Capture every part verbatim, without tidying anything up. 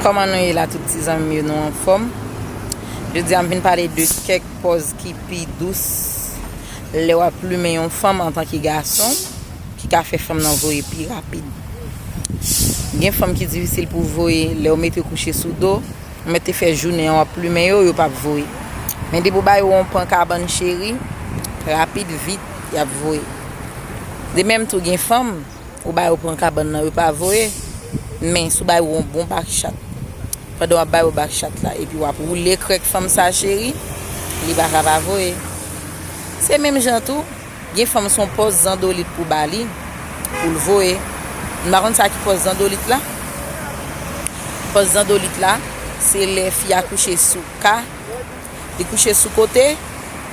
Kòman nou ye la, tout ti zanmi m yo, nou anfòm? Jodi a m vin pale de kèk pòz ki pi dous lè w ap plimen yon fanm antanke gason ki ka fè fanm nan voye pi rapid. Gen fanm ki difisil pou voye, lè w mete kouche sou do, ou mete fè jounen an w ap plimen yo, yo p ap voye. Men depi w ba yo yon pran kabann cheri, rapid, vit, y ap voye. De menm tou, gen fanm, ou ba yo pran kabann nan, yo pa voye. Men si w ba yo yon bon bak chat, pandan w ap ba yo bak chat la, epi w ap woule krèk fanm sa cheri, li pa ka pa voye. Se menm jan tou, gen fanm se yon pòz zandolit pou ba li, pou l voye. M pa konn sa ki pòz zandolit la. Pòz zandolit la, se lè fi a kouche sou ka, li kouche sou kote,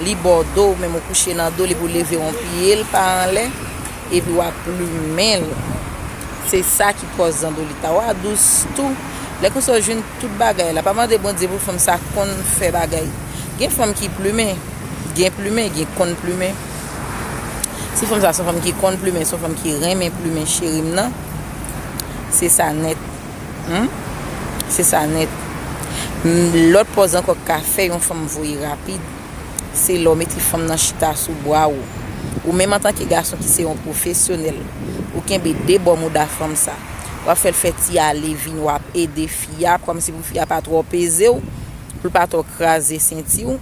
li ba w do, ou menm ou kouche nan do l, epi w leve yon pye l pa anlè, epi w ap plimen l. Se sa ki pòz zandolit la. W a dous tou. Lè konsa w jwenn tout bagay la. Pa mande Bondye pou fanm sa konn fè bagay. Gen fanm ki plimen, gen plimen, gen konn plimen. Si fanm sa se yon fanm ki konn plimen, se yon fanm ki renmen plimen cheri m nan, se sa nèt. Hmm? Se sa nèt. M, lòt pòz ankò k ka fè yon fanm voye rapid, se lè w mete fanm nan chita sou bra w. Ou menm antanke gason ki se yon pwofesyonèl, ou kenbe de bò mouda fanm sa. W ap fè l fè ti ale vini, w ap ede fi a, kòmsi pou fi a pa twò peze w, pou l pa twò kraze senti w.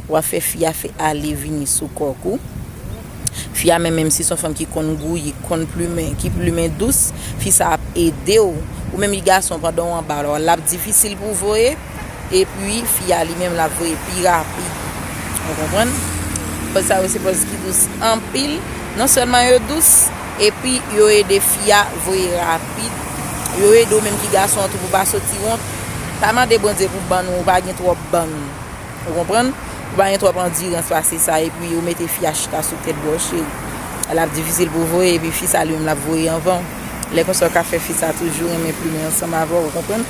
W ap fè fi a fè ale vini sou kòk ou. Fi a menm, menm si se yon fanm ki konn gouye, ki konn plimen, ki plimen dous, fi sa ap ede w. Ou menm ki gason, pandan w anba la, l ap difisil pou w voye, epi fi a li menm l ap voye pi rapid. Ou konprann? Pòz sa yo se pòz ki dous anpil. Non sèlman yo dous, epi yo ede fi a voye rapid. Yo ede w menm ki gason an tou pou w pa soti wont. Pa mande Bondye pou bann ou, ou pa gen twòp bann. Ou konprann? Ou pa gen twòp andirans pase sa, epi ou mete fi a chita sou tèt bò cheri. L ap difisil pou voye, epi fi sa li menm l ap voye anvan w. Lè konsa w ka fè fi sa toujou renmen plimen ansanm avè w, ou konprann?